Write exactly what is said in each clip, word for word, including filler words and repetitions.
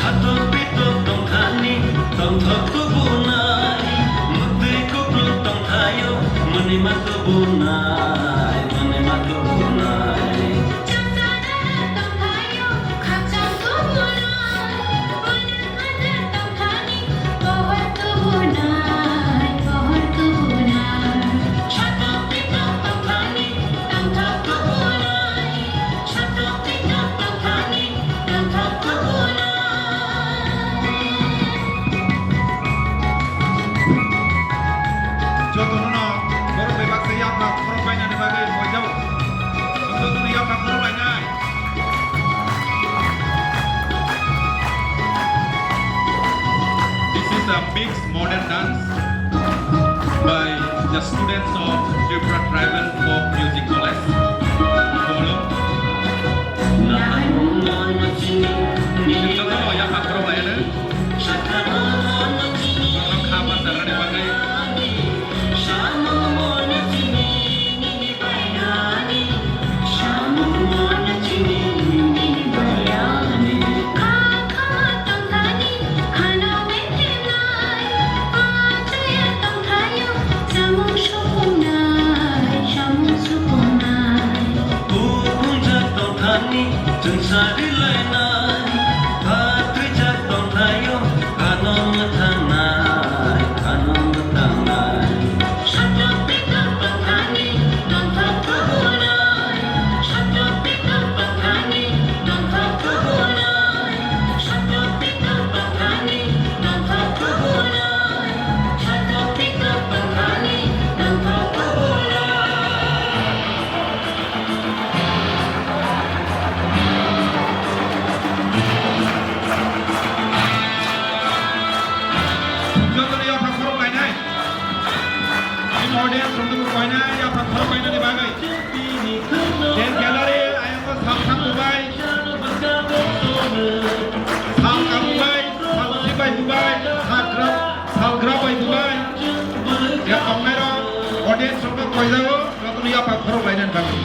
Satok pitok tongthani, tongthok tubunai, mwtwi kupluk tongthaio, mwnima tubunai, mwnima tubunai. Jotono no borok bai baksa yapha khorok bainani bagwi poijao. Jotono yapha khorok bainai. This is a mixed modern dance by the students of Tripura Tribal Folk Music College, Bolo. Jotono yapha khorok bainani. Borok kha ma sanani bagwi. Bukungjak tongthani chwngsa rilainai, phatrijak tongthaio, ano mwthangnai, ano mwthangnai. Satok pitok tongthani, tongthok kubunai. Satok pitok tongthani, tongthok kubunai. Satok pitok tongthani, tongthok kubunai. Satok pitok tongthani, tongthok kubunai. Jotono yapha khorok lainai. Chini audience rok no koinai yapha khorok lainani bagwi. Tei gallery ayang o sal thang bubai, sal kam bubai, sal sibai bubai, sal grab, sal grab bai bubai. Ya tongnai rok audience rok no koijago. Jotono yapha khorok lainani bagwi.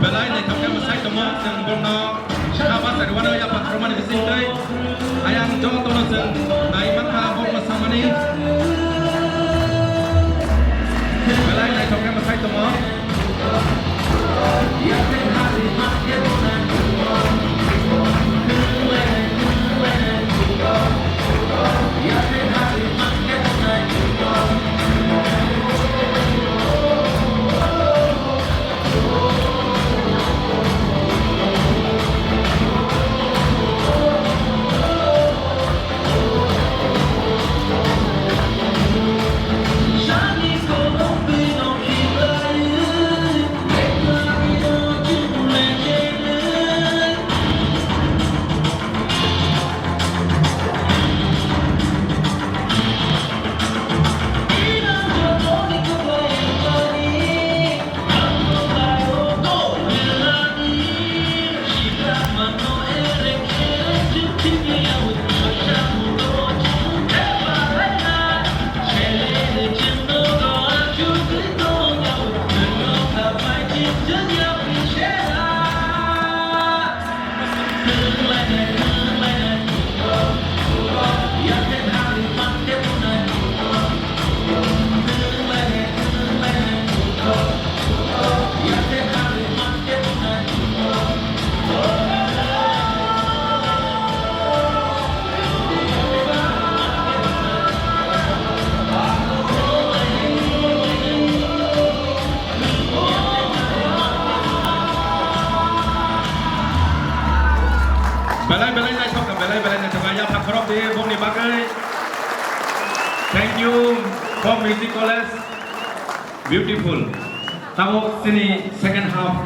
Belai naithok khe mwsai tongo, chwng bono. Kha ma sari wano yapha khorokmani bisingtwi ayang jotono chwng nai mankha bo mwsamani. Belai naithok khe mwsai tongo. Belai belai naithok kha, belai belai naithok kha. Yapha khorok di bongni bagwi. Thank you, Folk Music College. Beautiful. Tabuk chini second half